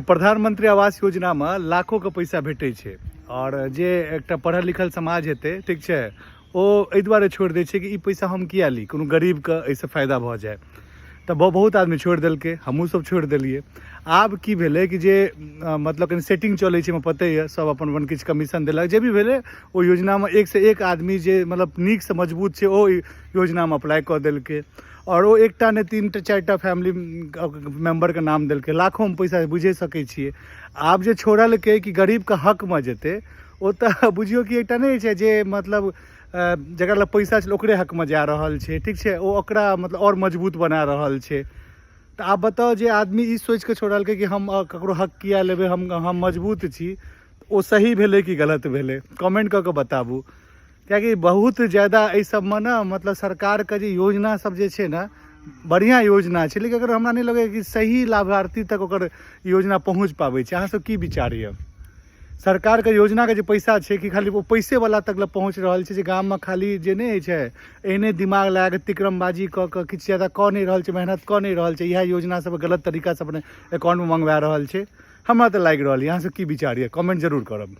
प्रधानमंत्री आवास योजनामे लाखोके पैसा भेटै छै आओर जे एकटा पढ़ल लिखल समाज हेतै, ठीक छै, ओ एहि दुआरे छोड़ि दै छै कि ई पैसा हम किया ली, कोनो गरीबके एहिसँ फायदा भऽ जाय। तऽ बहुत आदमी छोड़ि देलकै, हमहूँ सब छोड़ि देलियै। आब की भेलै कि जे मतलब कनि सेटिंग चलै छै, पते यऽ, सब अपन अपन किछु कमीशन देलक। जे भी भेलै, ओहि योजनामे एकसँ एक आदमी जे मतलब नीकसँ मजबूत छै, ओ योजनामे अप्लाइ कऽ देलकै आओर ओ एकटा नहि, तीनटा चारिटा फैमिली मेम्बरके नाम देलकै। लाखोमे पैसा, बुझि सकै छियै। आब जे छोड़लकै कि गरीबके हकमे जेतै, ओ तऽ बुझियौ कि एकटा नहि छै जे मतलब जकरा लग पैसा छै, ओकरे हकमे जा रहल छै, ठीक छै, ओ ओकरा मतलब आओर मजबूत बना रहल छै। तऽ आब बताउ, जे आदमी ई सोचिके छोड़लकै कि हम ककरो हक किया लेबै, हम मजबूत छी, ओ सही भेलै कि गलत भेलै? कमेंट कऽ कऽ बताबू। कियाकि बहुत ज्यादा एहि सबमे ने मतलब सरकारके जे योजना सब जे छै ने, बढ़िआँ योजना छै, लेकिन अगर हमरा नहि लगैए कि सही लाभार्थी तक ओकर योजना पहुँच पाबै छै। अहाँ सब की विचार यऽ? सरकारके योजनाके जे पैसा छै, कि खाली ओ पैसेवला तक लए पहुँच रहल छै, जे गाममे खाली जे नहि होइ छै, एहने दिमाग लगा कऽ तिक्रमबाजी कऽ कऽ किछु ज्यादा कऽ नहि रहल छै, मेहनत कऽ नहि रहल छै, इएह योजना सब गलत तरीकासँ अपने अकाउंटमे मङ्गवा रहल छै? हमरा तऽ लागि रहल यऽ। अहाँ सब की विचार यऽ? कमेंट जरूर करब।